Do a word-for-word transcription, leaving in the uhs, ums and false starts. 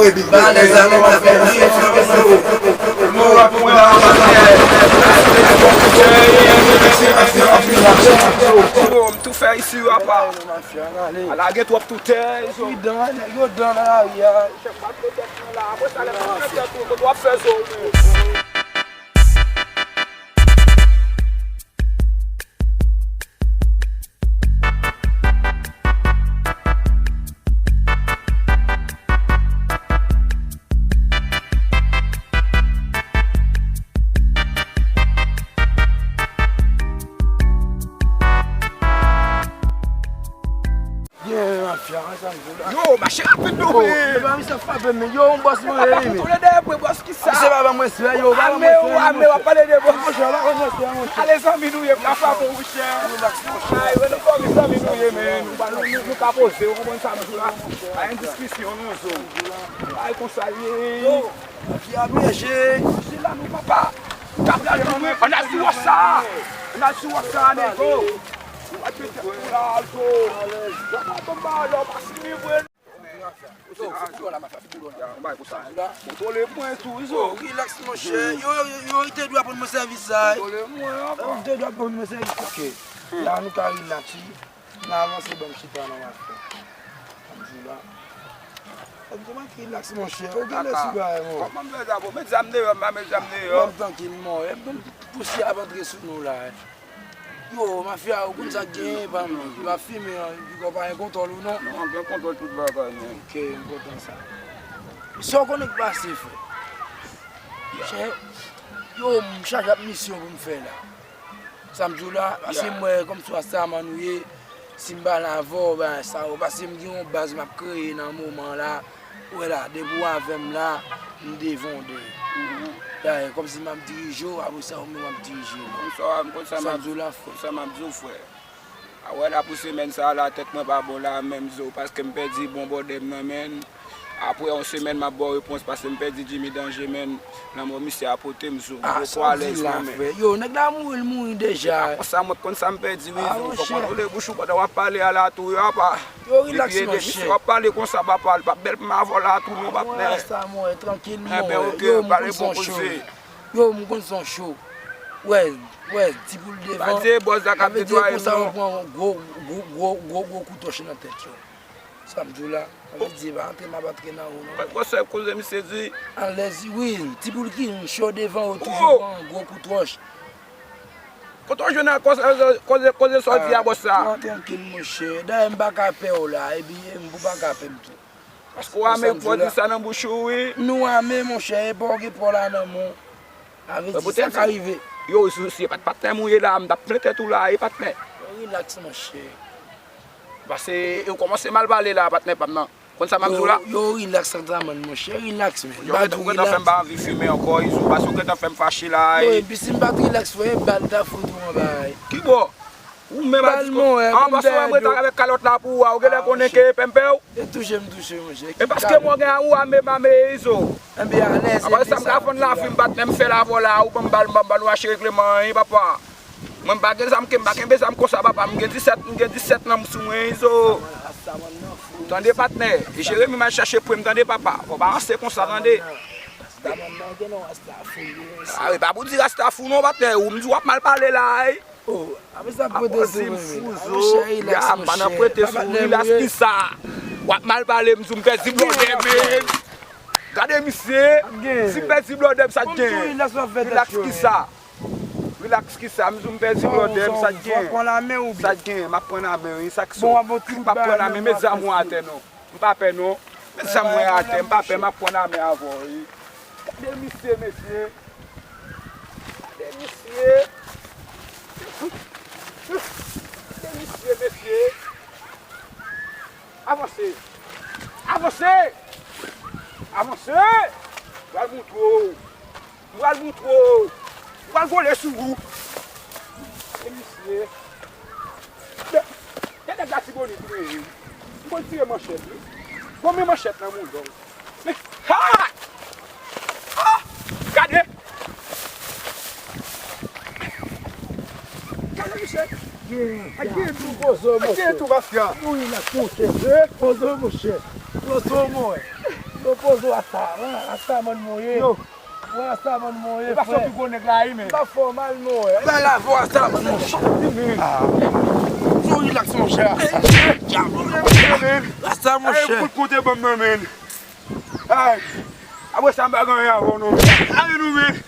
Alèz, alèz, alèz. Yo, m tou fè isi yo apa. Ala gen twòp tou tè. Yo dan, nèg yo dan nan lari a. Chèf pa tou tèt mwen la. Apre sa, lè m tou tèt mwen, kote w ap fè zo ou menm? Gen mafya, an sa m di w la. Yo, mache rapid non, men. Yo, men pa misye frape m, men. Yo, yon bòs mwen ye, men. Kontwole dèyè mwen, bòs, kisa? Misye pa ban mwen respè, yo, pa ban mwen respè, ame w, ame w, ap pale de bòs. Monchè, pa ban mwen respè, monchè. Ale zanmi nou ye, pa frape w, monchè. Relax, monchè. Ay, wè nou kòm zanmi nou ye, men. Nou pa, nou, nou, nou ka poze, ou konprann sa m di w la? Pa gen diskisyon, non, zo. Ay, konsa l ye. Yo, mafya pyeje. Sila nou, papa. Kap la, ann al sou wòch sa. Ann al sou wòch sa, nego. Ou pa t mete kou la, zo. Yo pa tonbe a, yo pa sini vre. Kontwole mwen tou, zo. Yo, relax, monchè. Yo, yo, yo, yo te dwe ap rann mwen sèvis la, wi. Kontwole mwen, apa. Yo te dwe ap rann mwen sèvis la. Ok. La, nou ka relax, wi. N a avanse, ban m chita nan afè. Ann di la. Ann di, mwen relax, monchè. Ou gen lè sou bagay, mwen. Kòman m fè sa, bro? Met zam deyò, m pa met zam deyò. Ban m trankil, mwen. Epi, pousye ap antre sou nou la, wi. Yo, mafya, ou konn sa k genyen, pa m. Yo ap fimen an, piga w pa gen kontwòl ou non. Non, m gen kontwòl tout bagay, men. Ok, m kontan sa. Sa w konnen k pase, frè? Chè, yo, m chaje ak misyon pou m fè la. Sa m di w la, paske m wè kòmsi w Rastaman ou ye, si m pale avè w, bagay sa yo, paske m gen yon baz m ap kreye nan moman la. Ou wè la, depi w avè m la, m devan w dèyè. Dayè, kòmsi m ap dirije w, apre sa, ou menm w ap dirije m. Konsa, konsa m ap di w la, frè. Konsa m ap di w, frè. A wè la, pou semèn sa a la, tèt mwen pa bon la menm, zo, paske m pèdi bon bòdè m nan men. Apre yon semèn, m ap ba w repons, paske m pèdi Jimmy Danje, men lanmò misye a pote m, zo. M poko alèz nan men. Yo, nèg la mouri, l mouri deja. A konsa, mwen konn sa m pèdi, wi, zo. Fòk w kontwole bouch ou pandan w ap pale a la tou, wi, apa. Yo, relax, monchè. Depi e de misye w ap pale konsa, papa, l p ap bèl pou m avè w la tou, non, patnè. Mwen, Rasta, mwen, trankil, mwen. Enben, ok, pale bon koze. Yo, m konn se yon cho. Wè, wè, ti boul devan. Pa di bòz la k ap netwaye m, non. Sa vle di konsa w pran gwo, gwo, gwo, gwo, gwo kout wòch nan tèt yo. Sa m di w la, sa vle di, pa antre m ap antre nan ou, non. Wè, gwosè koze misye di. Alèz, wi, ti boul ki cho devan yo toujou pran gwo kout wòch. Kote w jwenn ak koze, koze, koze sa w di a, bòs la? Pran trankil, monchè. Dayè, m pa ka pè w la, epi m pou pa ka pè m tou. Paske w ame, fò w di sa nan bouch ou, wi. Nou ame, monchè, e pa w gen pa w la nan men w. Sa vle di, sa ka rive. Yo, si, si e pa t patnè m ou ye la, m t ap plen tèt ou la, e patnè. Yo, relax, monchè. Paske, yo kòmanse mal pale la, patnè pa m nan. Konn sa m ap di w la? Yo, yo, relax, Santraman, monchè, relax, men. Yo gentan fè m pa anvi fimen ankò, Izo, paske w gentan fè m fache la, e. Yo, epi si m pa t relax, frè, bal ta fout ou anba, e. Ki bò? Ou menm a di, an, paske w wè m ret avèk kalòt la pou ou a, ou genlè konnen ke pèmpè w. E touche m touche, monchè. E paske mwen gen a ou a menm ame Izo. Enben, alèz, apre sa, m ka vann lavi m, patnè, m fè lavò la, ou ban m bal, m ban m bal, ou achte regleman, wi, papa. Mwen, m pa gen zam ke m pa kenbe zam konsa, papa. M gen disèt, m gen disèt nan sou mwen, Izo. Tande, patnè. Jeremi m al chache pre m, tande, papa. Fò pa ranse konsa, tande. A, e pa pou di Rasta fou, non, patnè. Ou m di w ap mal pale la, wi. Oh, apre sa, prete sou mwen, men. Monchè, relax, monchè. M pa nan prete sou, relax ki sa. W ap mal pale, m di w m pèdi blòdè, men. Gade misye. Si m pèdi blòdè, sa k gen? Relax ki sa. Relax ki sa, m di w m pèdi blòdè, sa k gen? Sa k gen? M ap pran nan men, wi, sa k sot. M ap pran nan men, met zam ou atè, non. M pa pè, non. Met zam mwen atè, m pa pè, m ap pran nan men avè w, wi. Gade misye, mesye. Gade misye. Gade misye, mesye. Avanse. Avanse. Avanse. Pral montre w. M pral montre w. M pral vole sou ou. E misye. Gade Latibonit, wi. M konn tire manchèt, wi. Bon, men manchèt nan mouda w. Men, ha! Ha! Gade! Gade, misye! Gen tou, poze w, monchè. Gen tou, mafya. Wi, la, monchè. Poze w, monchè. Poze w, mwen. Yo poze w Rasta, wè, Rasta bann mwen ye. Yo. Wè Rasta bann mwen ye, frè. E pa sa w pi gwo nèg la, wi, men. M pa fè w mal, mwen. Bay la, vwa Rasta bann mwen. Chante, men. Ah. Son relax, monchè. Rasta, monchè. Ay, kout kote banm nan, men. Ay. Apre sa, m pa gen anyen avè w, non, men. Ale, nou, men.